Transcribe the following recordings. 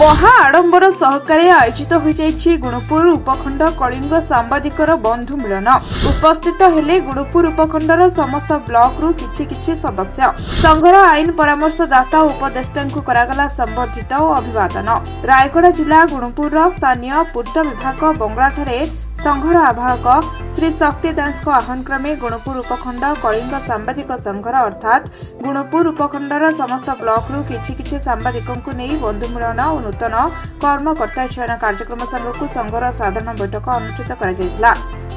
ମହା ଆଡମ୍ବର ସହକାରେ ଆୟୋଜିତ ହୋଇଯାଇଛି ଗୁଣପୁର ଉପଖଣ୍ଡ କଳିଙ୍ଗ ସାମ୍ବାଦିକର ବନ୍ଧୁ ମିଳନ। ଉପସ୍ଥିତ ହେଲେ ଗୁଣପୁର ଉପଖଣ୍ଡର ସମସ୍ତ ବ୍ଲକରୁ କିଛି କିଛି ସଦସ୍ୟ। ସଂଘର ଆଇନ ପରାମର୍ଶଦାତା ଓ ଉପଦେଷ୍ଟାଙ୍କୁ କରାଗଲା ସମ୍ବର୍ଦ୍ଧିତ ଓ ଅଭିବାଦନ। ରାୟଗଡ଼ା ଜିଲ୍ଲା ଗୁଣପୁରର ସ୍ଥାନୀୟ ପୂର୍ତ୍ତ ବିଭାଗ ବଙ୍ଗଳାଠାରେ ସଂଘର ଆବାହକ ଶ୍ରୀ ଶକ୍ତି ଦାସଙ୍କ ଆହ୍ୱାନ କ୍ରମେ ଗୁଣପୁର ଉପଖଣ୍ଡ କଳିଙ୍ଗ ସାମ୍ବାଦିକ ସଂଘର, ଅର୍ଥାତ୍ ଗୁଣପୁର ଉପଖଣ୍ଡର ସମସ୍ତ ବ୍ଲକରୁ କିଛି କିଛି ସାମ୍ବାଦିକଙ୍କୁ ନେଇ ବନ୍ଧୁ ମିଳନ ଓ ନୂତନ କର୍ମକର୍ତ୍ତା ଚୟନ କାର୍ଯ୍ୟକ୍ରମ ସାଙ୍ଗକୁ ସଂଘର ସାଧାରଣ ବୈଠକ ଅନୁଷ୍ଠିତ କରାଯାଇଥିଲା।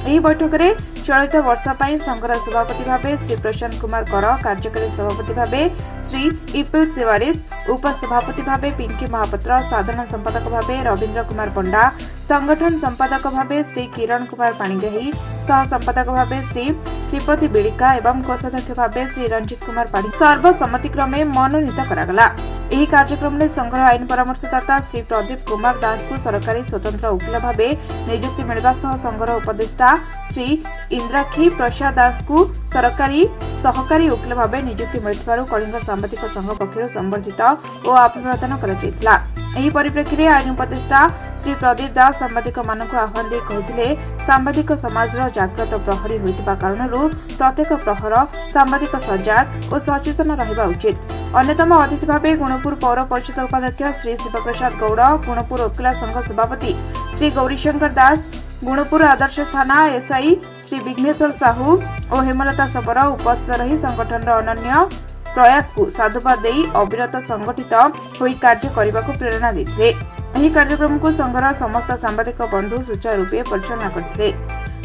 ଏହି ବୈଠକରେ ଚଳିତ ବର୍ଷ ପାଇଁ ସଂଘର ସଭାପତି ଭାବେ ଶ୍ରୀ ପ୍ରଶାନ୍ତ କୁମାର କର, କାର୍ଯ୍ୟକାରୀ ସଭାପତି ଭାବେ ଶ୍ରୀ ଇପିଲ ସିୱାରିସ, ଉପସଭାପତି ଭାବେ ପିଙ୍କି ମହାପାତ୍ର, ସାଧାରଣ ସମ୍ପାଦକ ଭାବେ ରବୀନ୍ଦ୍ର କୁମାର ପଣ୍ଡା, ସଂଗଠନ ସମ୍ପାଦକ ଭାବେ ଶ୍ରୀ କିରଣ କୁମାର ପାଣିଗ୍ରାହୀ, ସହ ସମ୍ପାଦକ ଭାବେ ଶ୍ରୀ ତ୍ରିପତି ବିଡ଼ିକା ଏବଂ କୋଷାଧ୍ୟକ୍ଷ ଭାବେ ଶ୍ରୀ ରଞ୍ଜିତ କୁମାର ପାଢ଼ୀ ସର୍ବସମ୍ମତିକ୍ରମେ ମନୋନୀତ କରାଗଲା। ଏହି କାର୍ଯ୍ୟକ୍ରମରେ ସଂଘର ଆଇନ ପରାମର୍ଶଦାତା ଶ୍ରୀ ପ୍ରଦୀପ କୁମାର ଦାସଙ୍କୁ ସରକାରୀ ସ୍ୱତନ୍ତ୍ର ଓକିଲ ଭାବେ ନିଯୁକ୍ତି ମିଳିବା ସହ ସଂଘର ଉପଦେଷ୍ଟା ଶ୍ରୀ ଇନ୍ଦ୍ରାକ୍ଷୀ ପ୍ରସାଦ ଦାସଙ୍କୁ ସରକାରୀ ସହକାରୀ ଓକିଲ ଭାବେ ନିଯୁକ୍ତି ମିଳିଥିବାରୁ କଳିଙ୍ଗ ସାମ୍ବାଦିକ ସଂଘ ପକ୍ଷରୁ ସମ୍ବର୍ଦ୍ଧିତ ଓ ଅଭିବାଦନ କରାଯାଇଥିଲା। ଏହି ପରିପ୍ରେକ୍ଷୀରେ ଆଇନ ଉପଦେଷ୍ଟା ଶ୍ରୀ ପ୍ରଦୀପ ଦାସ ସାମ୍ବାଦିକମାନଙ୍କୁ ଆହ୍ୱାନ ଦେଇ କହିଥିଲେ, ସାମ୍ବାଦିକ ସମାଜର ଜାଗ୍ରତ ପ୍ରହରୀ ହୋଇଥିବା କାରଣରୁ ପ୍ରତ୍ୟେକ ପ୍ରହର ସାମ୍ବାଦିକ ସଜାଗ ଓ ସଚେତନ ରହିବା ଉଚିତ। ଅନ୍ୟତମ ଅତିଥି ଭାବେ ଗୁଣପୁର ପୌର ପରିଷଦ ଉପାଧ୍ୟକ୍ଷ ଶ୍ରୀ ଶିବପ୍ରସାଦ ଗୌଡ଼, ଗୁଣପୁର ଓକିଲ ସଂଘ ସଭାପତି ଶ୍ରୀ ଗୌରୀଶଙ୍କର ଦାସ, ଗୁଣପୁର ଆଦର୍ଶ ଥାନା ଏସ୍ଆଇ ଶ୍ରୀ ବିଘ୍ନେଶ୍ୱର ସାହୁ ଓ ହେମଲତା ଶବର ଉପସ୍ଥିତ ରହି ସଂଗଠନର ଅନନ୍ୟ ପ୍ରୟାସକୁ ସାଧୁବାଦ ଦେଇ ଅବିରତ ସଂଗଠିତ ହୋଇ କାର୍ଯ୍ୟ କରିବାକୁ ପ୍ରେରଣା ଦେଇଥିଲେ। ଏହି କାର୍ଯ୍ୟକ୍ରମକୁ ସଂଘର ସମସ୍ତ ସାମ୍ବାଦିକ ବନ୍ଧୁ ସୁଚାରୁ ରୂପେ ପରିଚାଳନା କରିଥିଲେ।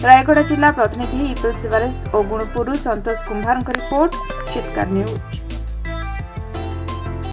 ରାୟଗଡ଼ା ଜିଲ୍ଲା ପ୍ରତିନିଧି ଇପିଲ ସିବାରେସ ଓ ଗୁଣପୁରରୁ ସନ୍ତୋଷ କୁମ୍ଭାରଙ୍କ ରିପୋର୍ଟ, ଚିତ୍କାର ନ୍ୟୁଜ୍।